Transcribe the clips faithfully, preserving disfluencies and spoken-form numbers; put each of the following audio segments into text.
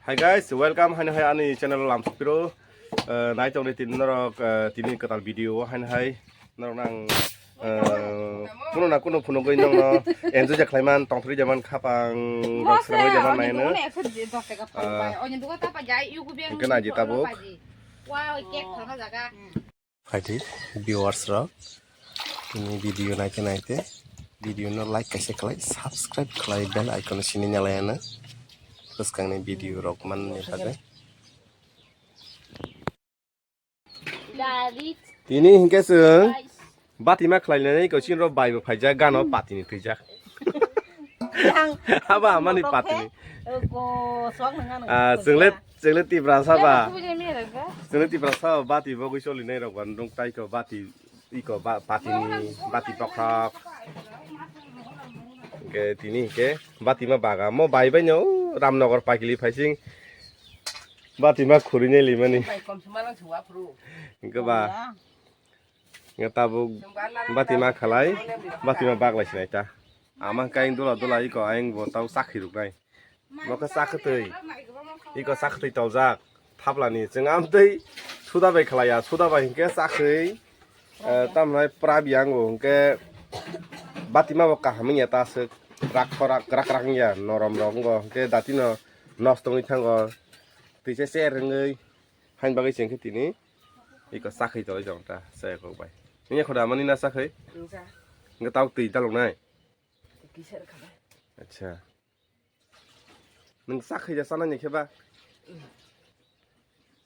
Hi guys, welcome haino hai ani channel o lamsukpiro. Eh, nai tongni tini norok, eh, tini kwtal video o haino hai norok nang, eh, kuno na kuno phunugwi nongno enjoy ja khlaiman, tongthorwi jaman, khapang rok srangwi jaman naino. Ah, hwnkhe naidi tabuk. Phaidi viewers rok, tini video naikhe naite, video no like kaisa khlai, subscribe khlai, bell icon sini nyalaiyana, bwskangni video rok manni bagwi. Tini hinkhe chwng bati ma khlainani ko chini rok bai bo phaijak gano patini thwijak. Haba amani patini. Ah, chwngle, chwngle Tiprasa ba. Chwngle Tiprasa ba bati bogwi solinai rok ba nuktai ko bati iko ba patini bati bokhok. Hwnkhe tini hinkhe bati ma baga mo bai bai no Ramnagar Pakili phaising bati ma khuri nai limani. Hwnkhe ba. Nga tabuk bati ma khalai, bati ma baglai sinai ta. Ama khe ayang dula dula iko ayang bo tau chakhi ruknai. Bo khe chakhwtwi, iko chakhwtwi toljak. Thaplani chwng amtwi suda bai khalaiya, suda bai hinkhe chakhwi, eh, tamhinai prab yango hinkhe bati ma bo kaham wngya ta aswk rak khorak rak rak wngya norom rok wngo hinkhe datino nosto wngwi thango. Twisa cher wngwi hain bagwi chengkhe tini. Iko chakhwi tolai jong ta, chaya kok bai. Nini khoda mani na chakhwi? Wngkha. Nge tau twi dalok nai? Kisa rwkha bai. Acha. Nung chakhwi ja sana ni khe ba?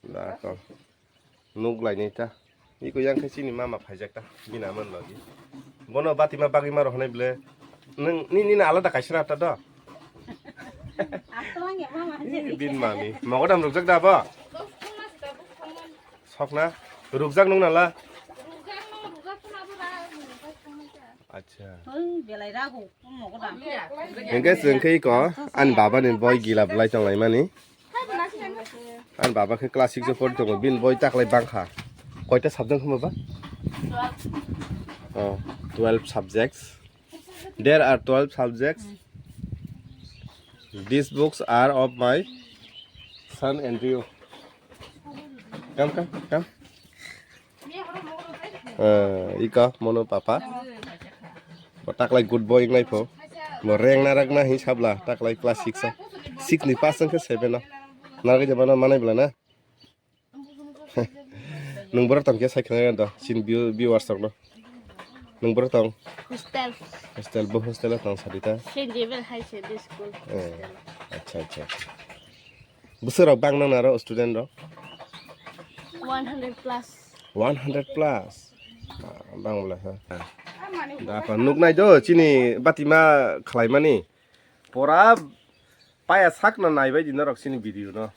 Da ko. Nuk lai ni ta. Iko yang khe chini mama phaijak ta. Bina man logi. Bono bati ma bagwi ma rohonai ble. Nung ni, ni na alada kaisa na ta do? Atwlang ya mama. Ni bin mami. Mogodam rukjak da bo? Sokna rukjak nung nala. Acha. Hwnkhe chwng khe iko ani baba ni boi gila belai tong lai mani. Ani baba khe class six o pori tongo, bini boi taklai bangkha. Koita subject hwnba ba? Oh, twelve subjects. There are twelve subjects. These books are of my son Andrew. Come, come, come. Eh, ika mono papa. Bo taklai good boy wngnai pho. Bo reng na rwkna hi sabla taklai class six o. Six ni pass wngkhe seven o. Narwgwi de bono manai bwla na. Nung borok tong khe sai khna do, chini view-, viewers rok no. Nung borok tong? Hostel. Hostel, bo hostel o tong sadi ta? Saint Xavier High Secondary School. Eh, hostel. Acha, acha, acha. Bwswk rok bang nang naro student rok? One hundred plus. One hundred plus. Ah, bang bwla ha. Da pa nuk nai do, chini bati ma khlai mani. Pora paya sakno naibai di norok chini video no.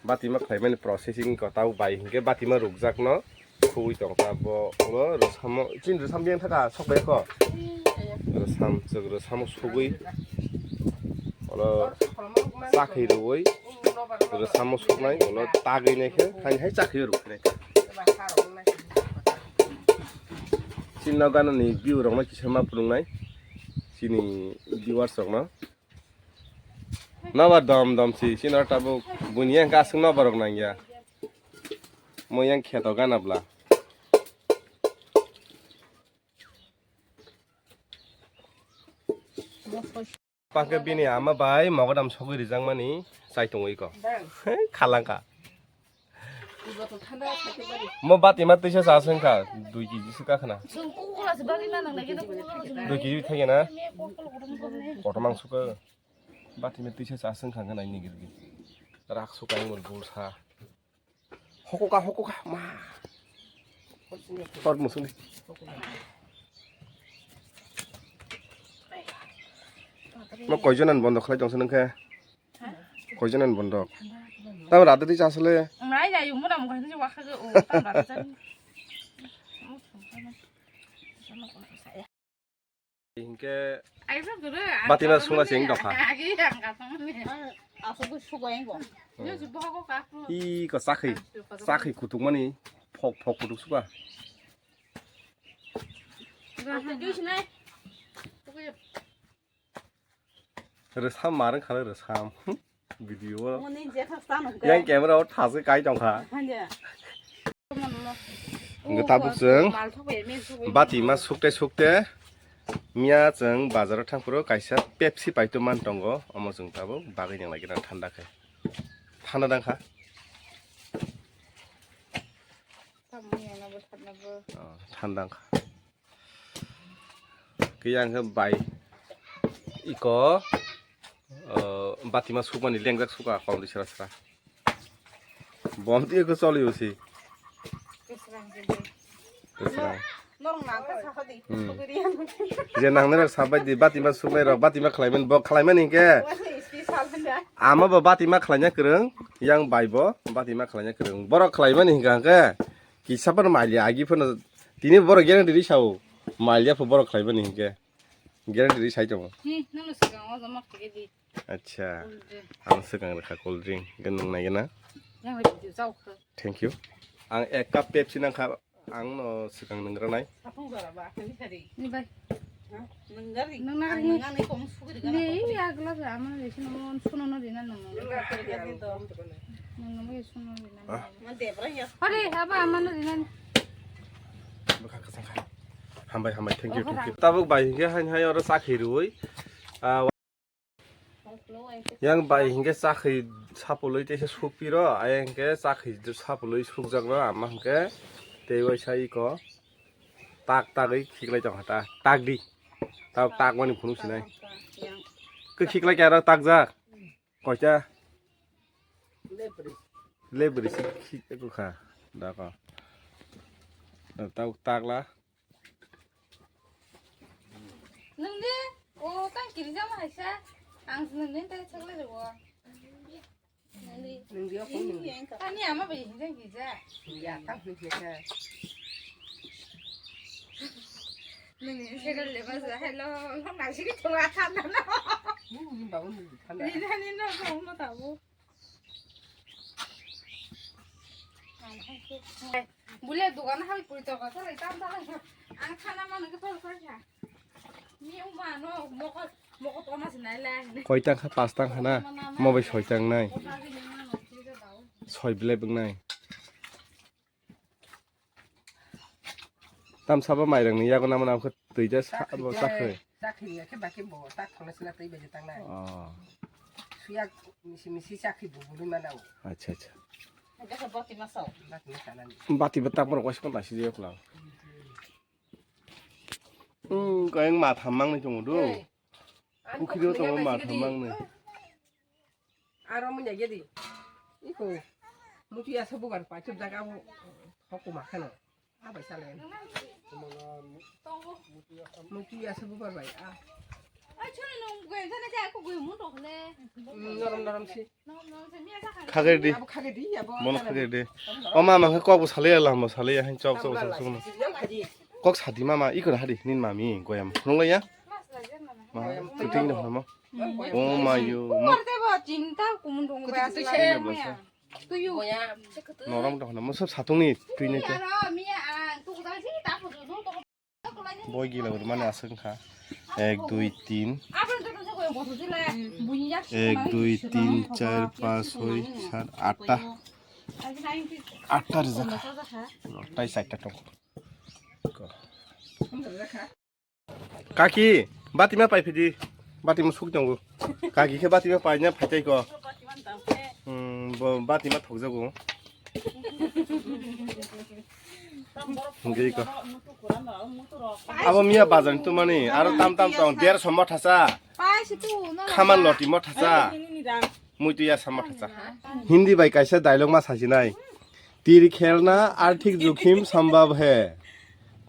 Batima khlaimani processing ko tau bai hinkhe batima rukjakno khugwi tongkha bo ulo rwsamo chini rwsam biyang thaka sokbai kho. Rwsam chwk rwsamo sugwi ulo chakhwi rwui rwsamo suknai ulo tagwi naikhe haini hai chakhwi rwkhe naikha. Chini no ganani view rokno kisa ma phunuknai chini viewers rokno. Nobar dom dom si, sino tabuk buini yang kasung nobar rok nang ya. Mo yang kheto gana bla. Pake bini ama bai mogodam sogwi rijak mani chai tongwi ko. Khalangka. Mo bati ma twisa cha sengkha dui kg se kakhna. Dui kg thai na. Kotomang suka. Bati ma twisa cha sengkha nai nigir gi. Rak suka ingol bulsa. Hokoka hokoka ma. Hor musuni. Mo koijonan bondo khlai tongsa nangkhe. Koijonan bondo. Tam rada di chasle. Ngai ya yung muna mukha ni wakha o tam rada chani. Hinkhe batina sungna sing dokha. Agi ang ka sungni. Asuk sugo yang go. Yo si boho ko ka. I ko sakhi. Sakhi kutuk mani phok phok kutuk suka. Rwsam marwng khala rwsam. Video o. Moni je thas tano. Yang camera o thas kai tongkha. Hanya. Hwnkhe tabuk chwng bati ma sukte sukte miya chwng bazar o thang phuru kaisa Pepsi paito man tongo, omo chwng tabuk bagwi nang lai gana thanda khe. Thanda dang kha. Tamo yana bo thanda bo. Oh, thanda wng kha. Khe yang khe bai iko, oh, batima sukmani lengjak suka kom di sra sra. Bom twi ko choli usi. Kwsrang je de. Kwsrang. Norok nang kha sakha di. Hmm. Suguri ano. Je nang nang sabai di batima suknai rok batima khlaiman bo khlaimani hinkhe. Wasi special handa. Ama bo batima khlaina kwrwng, yang bai bo batima khlaina kwrwng. Borok khlaimani hinkha hinkhe kisa phano mali agi phano tini borok guarantee ri sao. Mali apho borok khlaimani hinkhe guarantee ri sai tongo. Hi, nono swkang o jama khege di. Acha. Ul de. Ang swkang rwkha cold drink. Hwnkhe nwng nai gana. Yang hai video chao kho. Thank you. Ang ek cup Pepsi nang kha. Ang no swkang nwng rwnai. Satung jora ba, kani sari. Ni bai. Ha? Nwng gari. Nwng na gari. Ang nwng ani kong sugri gana. Ni ya gla ba, ama le sino mon suno no dina nwng. Nwng gari gari to. Nwng no mo suno dina. Ah. Ma debra ya. Hore, haba ama no dina. Bwkha kwchang kha. Hambai, hambai. Thank you, thank you. Tabuk bai hinkhe hain hai oro chakhi rwi. Ah, yang bai hinkhe chakhi sapului teisa sukpiro, ayang hinkhe chakhi sapului sukjakno ama hinkhe tei waisa iko tak tagwi khiklai tongkha ta, tak di. Tabuk takmani phunuk sinai. Khe khiklai khe aro takjak. Koita? Lebri si khik eko kha. Dako. Tabuk takla. Nungni, o, tang kiri jama haisa. Ang nungni tei chaklai rwo. Nungni. Nungni o kung nungni. Ani ama bai hinjang kija. Ya, tang hinjang kija. Nungni sekal leba sa, hello, lo nasi ke thua thanda no. Nungni babu nungni thanda. Ni nani no, no, no, tabu. Bule dogan hai puri toka kore tam tam. Ang thana manu ke thol kore kha. Mi uma no moko moko toma sinai le. Koi tang kha, pas tang kha na? Mo bai soi tang nai. Soi bilai bwngnai. Tam sabo mairang ni yago namo namo khe twi ja sa bo chakhwi. Chakhwi ya khe baki bo tak thona sila twi bai tangnai. Oh. Suya misi misi chakhwi bo bului manao. Acha acha. Bati ma sao. Bati ma sanani. Bati ba tak borok waisa kon lasi je khla. Hmm, kayang ma tham mang ni tongo do. Pukhiri o tongo ma tham mang ni. Aro munya gedi. Iko. Mutu ya sabu gar pa chuk daga bo. Hokuma khano. Abai sale. Mutu ya sabu gar bai. Ah. Norom norom si. Khagedi. Abo khagedi abo. Mono khagedi. O mama khe kok bo salai ya lama salai ya hin chok chok chok chok. Kok sadi mama iko hadi nin mami goyam. Nung ya. Ma, shooting no hamo. Oh my you. Umar te bo chinta kumun dong ba. Tuyu. Norom to hano mo sab satung ni twi ne te. Aro miya ang tu kudang si ta phu du to. Boy gila ur mane aswk kha. Ek, dui, tin. Ek, dui, tin, char, panch, soi, sat, atta. Atta rijak kha. Tai chaita tong. Kaki, batima pai phidi. Batima suk tongo. Kaki khe batima paina phaitai ko. Hmm, bo batima thokjago. Hingke ko. Abo miya bazar ni tumani, aro tam tam tong, derso motha sa. Khaman loti motha sa. Muitu ya sa motha sa. Hindi bai kaisa dialogue ma sajinai. Tir khelna arthik jokhim sambhav hai.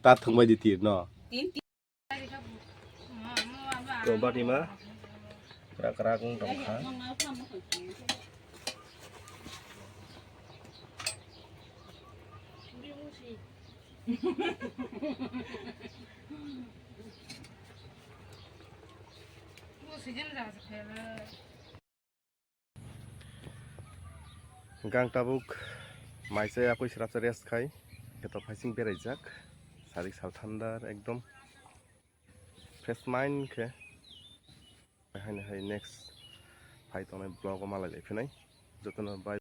Ta thwngbai di tir no. To batima krak krak wng tong kha. Gang tabuk mai chai apui srapsa rest khai, khe to phaising beraijak, sarik sal thandar ekdom fresh mind khe. Haini hai next Phai tongnai vlog o malai lai phinai. Jotono bye.